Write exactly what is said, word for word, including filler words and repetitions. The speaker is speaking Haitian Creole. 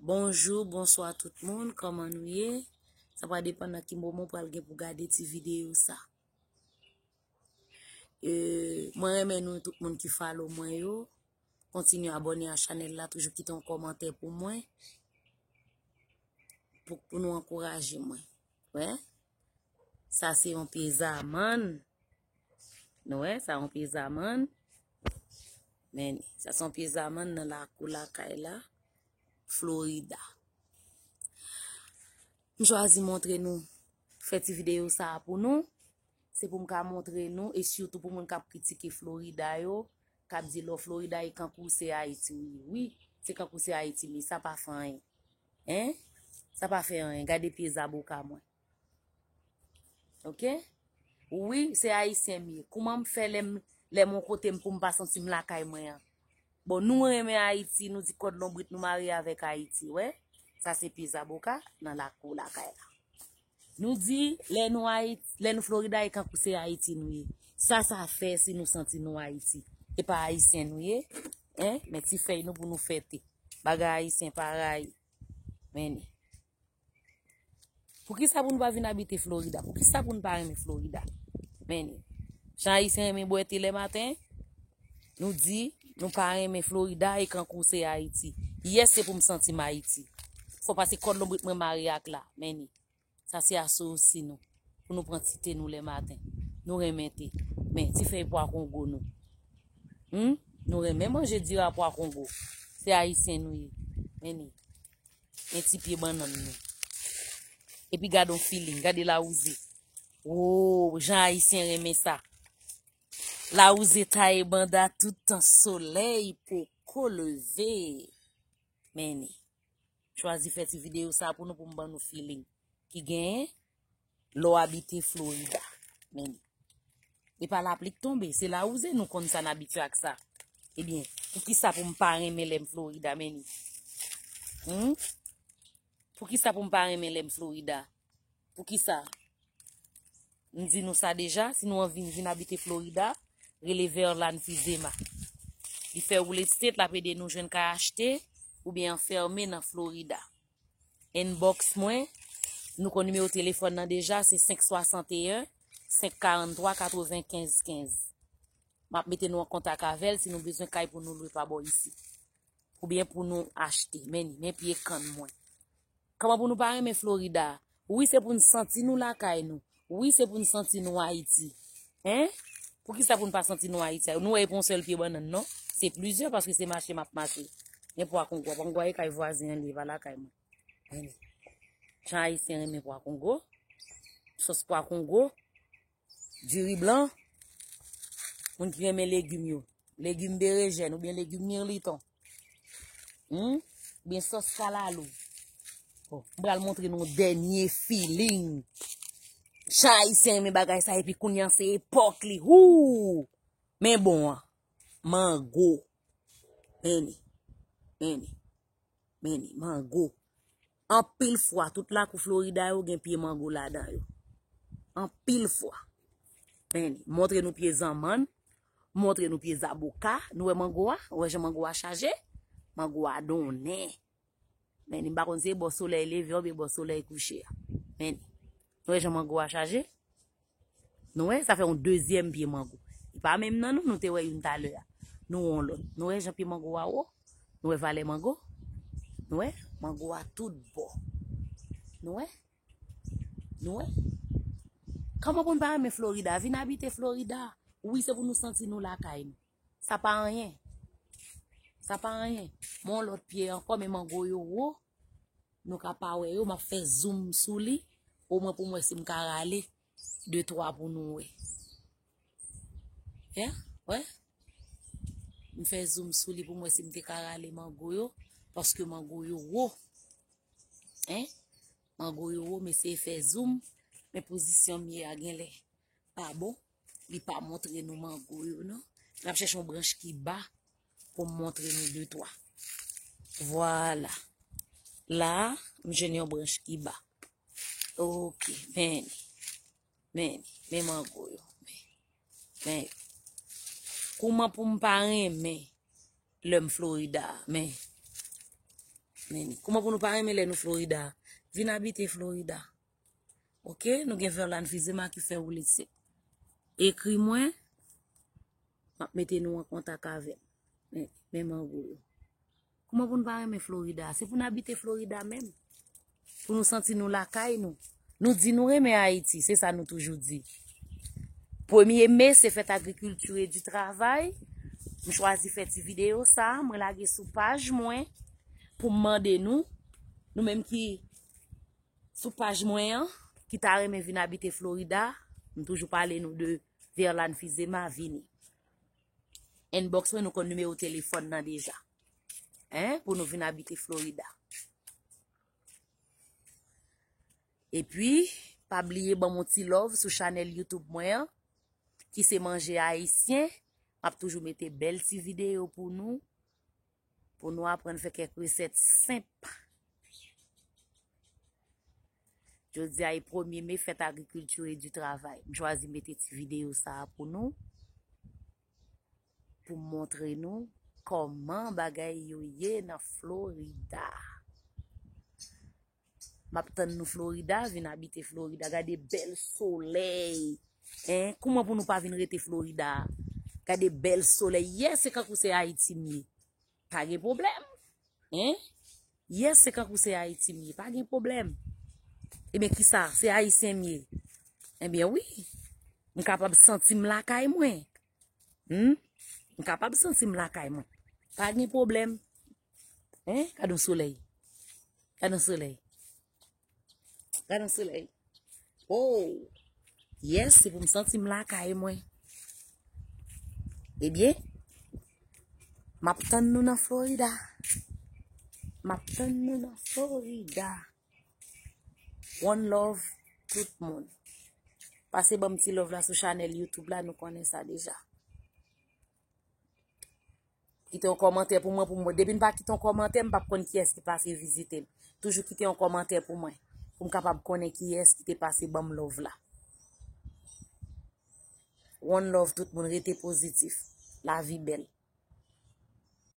Bonjou, bonswa tout moun, kòman nou ye? Sa va depann nan ki moman w pral gen pou gade ti videyo sa. E, mwen renmen nou tout moun ki follow mwen yo. Kontinye abòne a chanèl la, toujou kite yon kòmantè pou mwen, pou, pou nou ankouraje mwen. Wè? Sa se yon pye zamann. Nou wè, sa yon pye zamann. Men, sa se yon pye zamann nan lakou lakay la, Florida. M chwazi montre nou, fè ti videyo sa a pou nou. Se pou m ka montre nou, e sitou pou moun k ap kritike Florida yo, k ap di lò Florida e kankou se Ayiti ou ye. Wi, se kankou se Ayiti m ye, sa pa fè anyen. Hein? Sa pa fè anyen. Gade pye zaboka mwen. Ok? Wi, se Ayisyen m ye. Kouman m fè lè m, lè m yon kote m pou m pa santi m lakay mwen an? Bon, nou renmen Ayiti, nou di kòd lonbrit nou mare avèk Ayiti, wè? Sa se pye zaboka nan lakou lakay la. Nou di, lè nou Ayiti, lè nou Florida, e kankou se Ayiti nou ye. Sa sa fè si nou santi nou Ayiti? E pa Ayisyen nou ye? Hein? Men ti fèy nou pou nou fete. Bagay Ayisyen pa rayi. Men ni. Poukisa pou nou pa vin abite Florida? Poukisa pou nou pa renmen Florida? Men ni. Jan Ayisyen renmen bwè te lè maten, nou di, nou pa renmen Florida e kankou se Ayiti. Yès, se pou m santi m Ayiti. Fò pase kòd lonbrit mwen mare ak la. Men ni. Sa se asosi nou. Pou nou pran ti te nou lè maten. Nou renmen te. Men, ti fèy pwa kongo nou. Hmm? Nou renmen manje diri a pwa kongo. Se Ayisyen nou ye. Men ni. Men ti pye bannann nou. Epi gade yon feeling, gade lawouze. Wo, jan Ayisyen renmen sa. Lawouze taye banda toutan solèy poko leve. Men ni. Chwazi fè ti videyo sa pou nou, pou m ban nou feeling ki genyen lè w abite Florida. Men ni. E pa lapli k tonbe, se lawouze, nou konn sa, n abitye ak sa. Ebyen, poukisa pou m pa renmen lè m Florida, men ni? Hmm? Poukisa pou m pa renmen lè m Florida? Poukisa? M di nou sa deja, si nou anvi vin abite Florida, rele Verlane Fizema. Li fè real estate, l ap ede nou jwenn kay achte oubyen anfème nan Florida. Inbox mwen, nou konn nimewo telefòn nan deja, se senk swasanteyen, senk karanntwa, katrevenkenz kenz. M ap mete nou an kontak avè l si nou bezwen kay pou nou lwe pa bò isi. Oubyen pou nou achte. Men ni, men pye kann mwen. Kòman pou nou pa renmen Florida? Wi, se pou n santi nou lakay nou. Wi, se pou n santi nou Ayiti. Hein? Poukisa pou n pa santi nou Ayiti? Nou wè e pa yon sèl pye bannann, non? Se plizyè, paske se mache m ap mache. Men pwa kongo a, pwa kongo a e kay vwazen an li ye, e pa lakay mwen. Men ni. Jan Ayisyen renmen pwa kongo. Sòs pwa kongo. Diri blan, moun ki renmen legim yo. Legim berejèn oubyen legim mirliton. Hmm? Oubyen sòs kalalou. Bon, m pral montre nou dènye feeling. Jan Ayisyen renmen bagay sa, epi kounye a se epòk li. Hoo! Men bon an. Mango. Men ni. Men ni. Men ni, mango. Anpil fwa, tout lakou Florida yo gen pye mango ladan yo. Anpil fwa. Men ni, montre nou pye zanmann, montre nou pye zaboka. Nou wè mango a? Ou wè jan mango a chaje? Mango a donnen. Men ni, m pa konn si se bò solèy leve oubyen bò solèy kouche a. Men ni, nou wè jan mango a chaje? Nou wè, sa fè yon dezyèm pye mango. Li pa menm nan non, nou te wè youn talè a. Nou wè yon lòt. Nou wè jan pye mango a wo? Nou wè valè mango? Nou wè? Mango a tout bò. Nou wè? Nou wè? Kòman pou n pa renmen Florida? Vin abite Florida. Wi, se pou nou santi nou lakay nou. Sa pa anyen. Sa pa anyen. Men yon lòt pye ankò, men mango yo wo. Nou ka pa wè yo, m ap fè zoom sou li. Omwen pou m wè si m ka rale de twa pou nou wè. Ya, wè. M fè zoom sou li pou m wè si m te ka rale mango yo. Paske mango yo wo. Hein? Mango yo wo, m eseye fè zoom. Men pozisyon m ye a genlè pa bon. Li pa montre nou mango yo, non. N ap chèche yon branch ki ba pou m montre nou de twa. Vwala. La, m jwenn yon branch ki ba. Ok, men ni. Men ni. Men mango yo. Men, men yo. Kouman pou m pa renmen lè m Florida? Men. Kouman pou nou pa renmen lè nou Florida? Vin abite Florida. Oke, nou gen Verlane Fizema ki fè woule se. Ekri mwen, m ap mete nou an kontak avè m. Men, men mango yo. Kouman pou nou pa renmen Florida? Se pou nou abite Florida menm. Pou nou santi nou lakay nou. Nou di nou renmen Ayiti, se sa nou toujou di. Premye me, se fèt agrikilti e di travay. M chwazi fè ti videyo sa, mwen lage sou paj mwen pou m mande nou, nou menm ki sou paj mwen an, ki ta renmen vin abite Florida, m toujou pale nou de Verlane Fizema, vini. Inbox mwen, nou konn nimewo telefòn nan deja. Hein, pou nou vin abite Florida. Epi, pa bliye ban m yon ti love sou chanèl YouTube mwen an, ki se Manje Ayisyen. M ap toujou mete bèl ti videyo pou nou, pou nou aprann fè kèk resèt senp. Jodi a e premye me, fèt agrikilti e di travay. M chwazi mete ti videyo sa a pou nou, pou m montre nou kòman bagay yo ye nan Florida. M ap tann nou Florida, vin abite Florida. Gade bèl solèy. Hein? Kouman pou nou pa vin rete Florida? Gade bèl solèy. Yes, se kankou se Ayiti m ye. Pa gen pwoblèm. Hein? Yes, se kankou se Ayiti m ye. Pa gen pwoblèm. Ebyen, kisa? Se Ayisyen m ye. Ebyen, wi. M kapab santi m lakay mwen. Hmm? M kapab santi m lakay mwen. Pa gen pwoblèm. Hein? Gade yon solèy. Gade yon solèy. Gade yon solèy. Oh! Yes, se pou m santi m lakay mwen. Ebyen, m ap tann nou nan Florida. M ap tann nou nan Florida. One love, tout moun. Pase ban m ti love la sou chanèl YouTube la, nou konnen sa deja. Kite yon kòmantè pou mwen, pou mwen. Depi n pa kite yon kòmantè, m p ap konn kiyès ki pase vizite m. Toujou kite yon kòmantè pou mwen, pou m kapab konnen kiyès ki te pase ban m love la. One love, tout moun, rete pozitif. Lavi bèl.